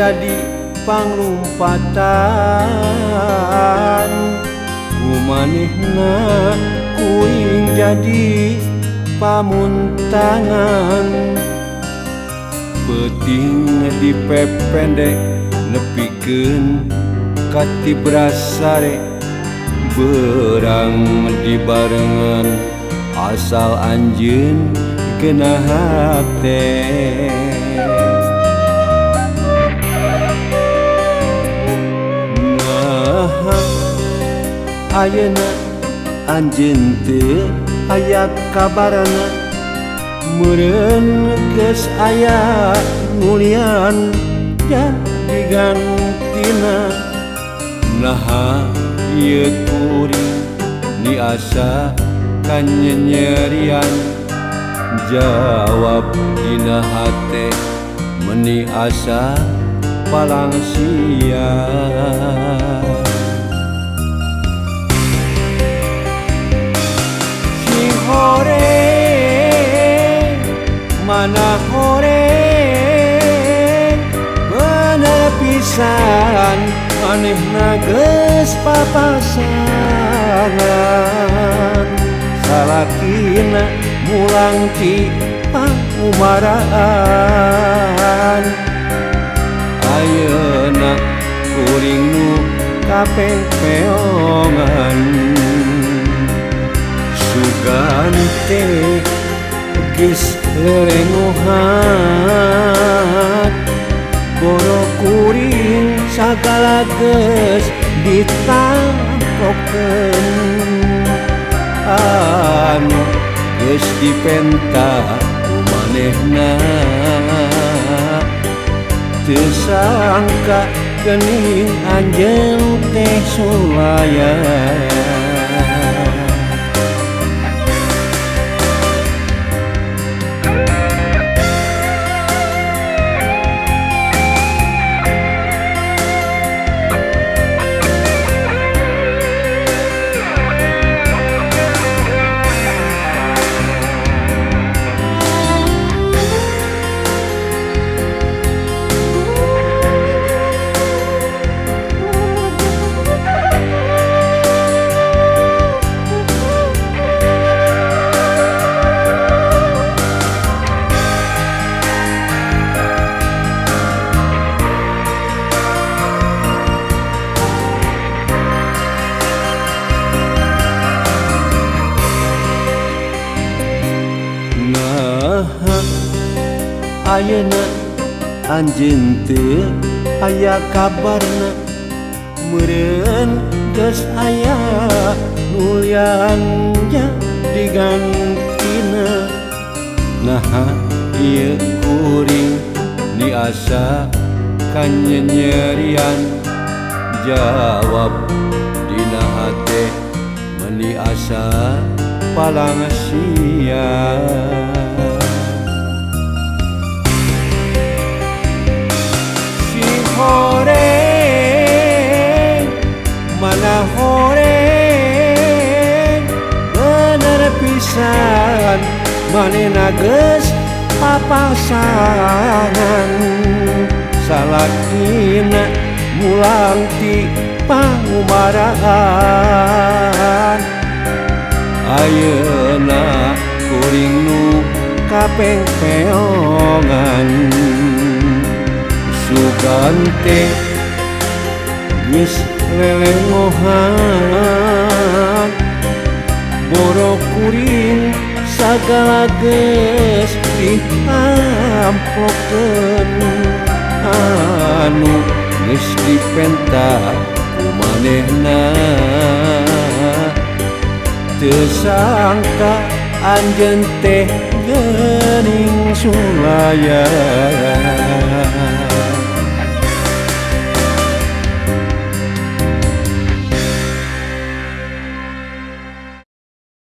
jadi panglumpatan ku manehna kuring jadi pamuntangan peuting dipependek nepikeun ka tibrasare berang dibarengan asal anjeun kena hate. Nah, ayeuna anjeun teu aya kabarna meureun geus aya nulian jadi gantina. Naha ieu kuring niasa kanyenyerian jawab dina hate meni asa palangsia. Sing horeng mana horeng bener pisan manehna geus papasangan salakina mulang ti pangumaraan ayeuna kuring nu kapengpeongan sugan teh geus lelengohan boro kuring sagala geus ditampokeun anu geus dipenta ku manehna teu sangka geuning anjeun teh sulaya. Ayeuna anjeun teu aya kabarna meureun geus aya nulian jadi gantina. Naha ieu kuring niasa kanyenyerian jawab dina hate meni asa palangsia. Horeng mana horeng bener pisan manehna geus papasangan salakina mulang ti pangumaraan ayeuna kuring nu kapengpeongan sugan teh geus lelengohan boro kuring sagala geus ditampokeun anu geus dipenta ku manehna teu sangka anjeun teh geuning sulaya.